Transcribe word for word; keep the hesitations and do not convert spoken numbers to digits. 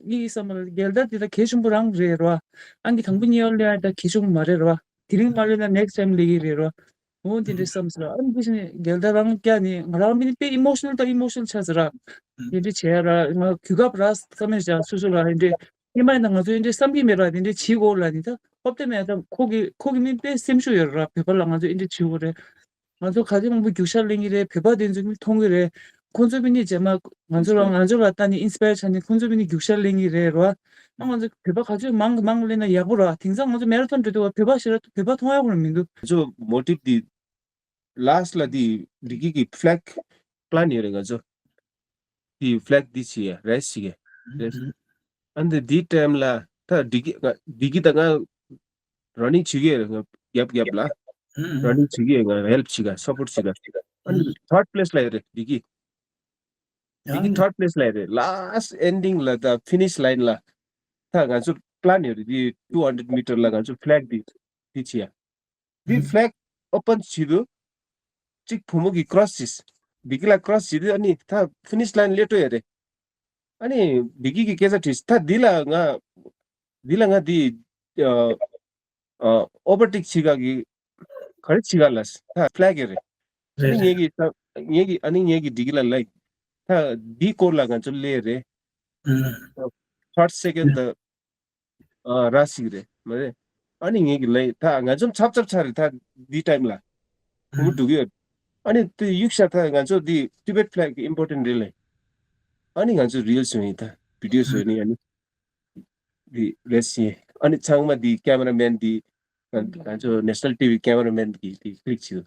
ངའི་བསམ་པ་ལ་རྒྱལ་དར་འདི་ད་གལ་ཆེན་པོ་རང་རེད་ར། ཨང་ཀི་དང་པོ་གཉིས་པ་སླེབས་ཡ་ད་གལ་ཆེན་པོ་མ་རེད་ར། དེ་རིང་མ་སླེབས་ན་next time་སླེབས་ཀྱི་རེད་ར། འོ་འདི་འདྲའི་བསམ་སོང་ར། ཨ་ནི་དེ་བཞིན་རྒྱལ་དར་རང་བཀྱག་ནས་ང་རང་མི་ནི་དཔེ་emotional་དང་emotional་ཆགས་སོང་ར། དེ་འདྲ་བྱས་ར། ང་གོ་སྐབས་རག་བསམ་མེད་བཞག་སོ་སོ་ལ་དེ་འདྲ། སྔོན་མ་ཡིན་ན་ང་ཚོ་དེ་འདྲ་བསམ་གྱི་མེད་ར། དེ་འདྲ་བྱེད་དགོས་ལ་ནི་ད་ཧོབ་སྟེ་མེད་ད་ཁོ་གི་ཁོ་གི་མི་དཔེ་སེམས་ཤུགས་ཡོད་ར། བོད་པ་ལ་ང་ཚོ་དེ་འདྲ་བྱེད་དགོས་རེད། ང་ཚོ་ག་ཚོད་མང་པོ་རྒྱུག་ཤར་ལེན་གྱི་རེད། བོད་པ་དེ་ཚོ་མི་མཐོང་གི་རེད། ཁོ་ཚོ་མི་ནི་རྗེས་མ་ང་ཚོ་ལ་ང་ཚོ་ལ་ལྟ་ནི་inspire་ཆགས་ནི་ཁོ་ཚོ་མི་ནི་རྒྱུག་ཤར་ལེན་གྱི་རེད་ར། ཨ་ང་ཚོ་བོད་པ་ག་ཚོད་མང་མང་ལེན་ན་ཡག་པོ་ར། དེང་སང་ང་ཚོ་marathon་འགྲོ་དུས་བོད་པ་ཞེ་དྲག་བོད་པ་མཐོང་ཡག་པོ་ར་མི་འདུག་ང་ཚོ་motive་དེ་last་ལ་དེ་ཌི་ཀི་གི་flag plan་ཡོད་རེད། ང་ཚོ་དེ་flag་དེ་བྱེད་ཡ་race་བྱེད་ཡ་race། ཨ་འདི་དེ་time་ལ་ད་ཌི་ཀི་ང་ཌི་ཀི་དང་ང་running་བྱེད་ཀྱི་ཡོད་རེད། ང་རྒྱབ་རྒྱབ་ལ་running་བྱེད་ཀྱི་ཡོད། ང་help་བྱེད་ག་support་བྱེད་ག་ཨ་འདི་third place་ལ་ཡོད་རེད། ཌི་ཀི་ཌི་ཀི་third place་ལ་ཡོད་རེད། Last ending་ལ་ད་finish line་ལ་ད་ང་ཚོ་plan་ཡོད་རེད། དེ་two hundred meter་ལ་ང་ཚོ་flag་དེ་དེ་བྱེད་ཡ། འདི་flag open་བྱེད་དུས་གཅིག་བུ་མོ་གི་cross་བྱས། ཌི་ཀི་ལ་cross་བྱེད་དུས་ཨ་ནི་ད་finish line་སླེབས་འགྲོ་ཡ་རེད། ཨ་ནི་ཌི་ཀི་གི་སྐད་ཆ་དྲིས། ད་འདི་ལ་ང་འདི་ལ་ང་འདི་ཨ་ཨ་overtake་བྱེད་ག་གི་ག་རེ་བྱེད་ག་ལ་ད་flag་ཡ་རེད། ཨ་ནི་ངེད་ཀྱི་ད་ངེད་ཀྱི་ཨ་ནི་ངེད་ཀྱི་ཌི་ཀི་ལ་like་ད་འདི་སྐོར་ལ་ང་ཚོ་སླེབས་རེད། Third second་ད་ཨ་ར་ཞིག་རེད་མ་རེད། ཨ་ནི་ངེད་ཀྱི་ལས་ད་ང་ཚོ་ཚབ་ཚབ་ཆགས་རེད། ད་འདི་time་ལ་ཁོ་མོ་འགྲོ་གི་ཡོད། ཨ་ནི་དེ་གཡུག་ཤ་ད་ང་ཚོ་འདི་Tibet flag་གི་important་རེད་ལེ། ཨ་ནི་ང་ཚོ་reels་བཟོས་ཡིན། ད་video་བཟོས་ནི་ཨ་ནི་འདི་རེད་ཟེར། ཨ་ནི་ཚང་མ་འདི་cameraman་འདི་ང་ང་ཚོ་National T V་cameraman་གི་འདི་click་བྱེད།